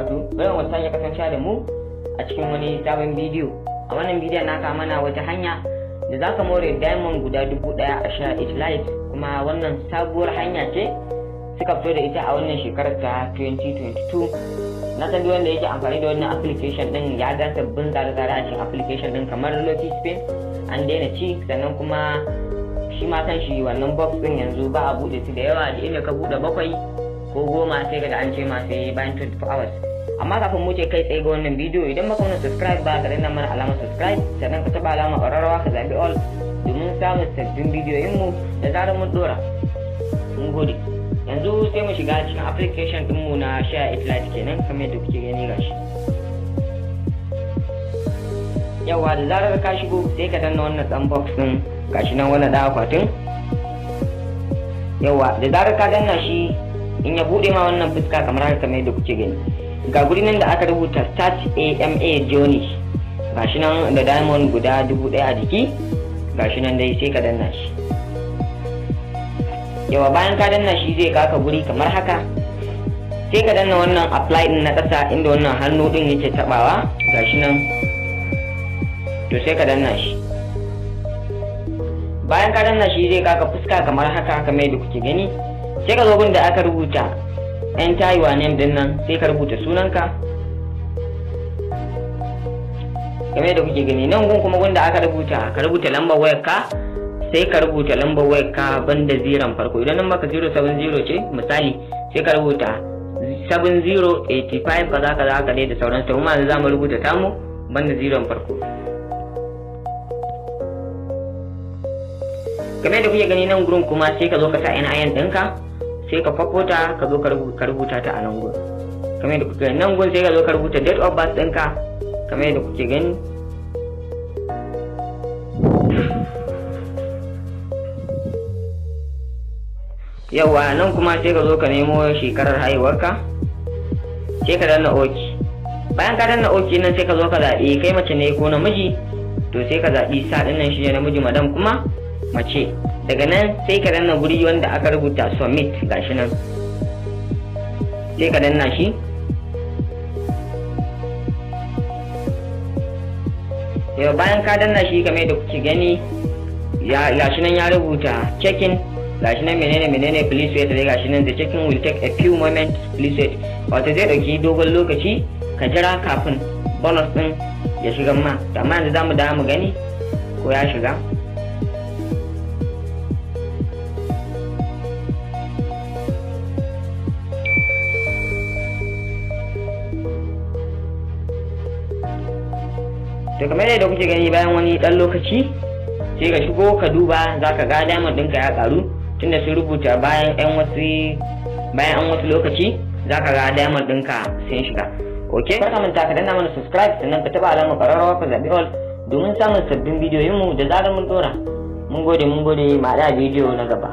Wabarakatuh. Barkan mu sake kasancewa da mu a cikin wani sabon bidiyo. A wannan bidiyon na kawo mana wata hanya da zaka more diamond guda 1000 a ShareIt Lite, kuma wannan sabuwar hanya ce suka fito da ita a wannan shekarar ta 2022. Na san duk wanda yake amfani da wannan application din ya ga sabbin tsare-tsare a cikin application din, kamar Lucky Spin an daina ci, sannan kuma shi ma kan shi wannan box din yanzu ba a bude su da yawa, da inda ka bude 7 ko 10 sai kaga an ce ma sai bayan 24 hours. Amma kafin mu ce kai tsaye ga wannan bidiyo, idan baka mana subscribe ba, ka danna mana alamar subscribe, sannan ka taba alamar ƙararrawa ka zabi all domin samun sabbin bidiyoyin mu da zarar mun dora. Mun gode. Yanzu sai mu shiga cikin application din mu na ShareIt Lite kenan, kamar yadda kuke gani gashi. Yawa, da zarar ka shigo sai ka danna wannan dan box din gashi nan, wannan dan akwatin. Yawa, da zarar ka danna shi, in ya bude ma wannan fuska kamar haka, kamar yadda kuke gani, ga guri nan da aka rubuta start AMA journey gashi nan da diamond guda 1000 a jiki gashi nan dai, sai ka danna shi. Yawa, bayan ka danna shi zai kaka guri kamar haka, sai ka danna wannan apply din na ƙasa inda wannan hannu din yake tabawa gashi nan, to sai ka danna shi. Bayan ka danna shi zai kaka fuska kamar haka, kamar yadda kuke gani, sai ka zo gun da aka rubuta enter your name din nan, sai ka rubuta sunanka kamar yadda kuke gani. Nan gun kuma gun da aka rubuta ka rubuta lambar wayar ka, sai ka rubuta lambar wayar ka banda ziran farko. Idan nan baka 070 ce misali, sai ka rubuta 7085 kaza kaza haka dai da sauransu. Kuma yanzu zamu rubuta tamu banda ziran farko. Kamar yadda kuke gani nan gurin kuma sai ka zo ka sa NIN ɗinka, sai ka kwafo ta ka zo ka rubuta ta a nan gurin. Kamar yadda kuke gani nan gurin sai ka zo ka rubuta date of birth ɗinka kamar yadda kuke gani. Yawa, nan kuma sai ka zo ka nemo shekarar haihuwarka, sai ka danna OK. Bayan ka danna OK nan sai ka zo ka zaɓi kai mace ne ko namiji, to sai ka zaɓi sa ɗin nan shi ne namiji, madam kuma mace. Daga nan sai ka danna guri wanda aka rubuta submit gashi nan, sai ka danna shi. Yau, bayan ka danna shi kamar yadda kuke gani, gashi nan ya rubuta checking gashi nan menene menene, please wait dai gashi nan, the checking will take a few moments, please wait. Wato zai dauki dogon lokaci, ka jira kafin bonus din ya shiga ma. Amma yanzu zamu dawo mu gani ko ya shiga. To kamar yadda kuke gani, bayan wani dan lokaci sai ka shigo ka duba, zaka ga diamond ɗinka ya karu, tunda sun rubuta bayan an wasu lokaci zaka ga diamond ɗinka sun shiga. Ok, kar ka manta ka danna mana subscribe, sannan ka taba alamar ƙararrawa ka zaɓi all domin samun sabbin bidiyoyin mu da zarar mun dora. Mun gode, mun gode, ma da bidiyo na gaba.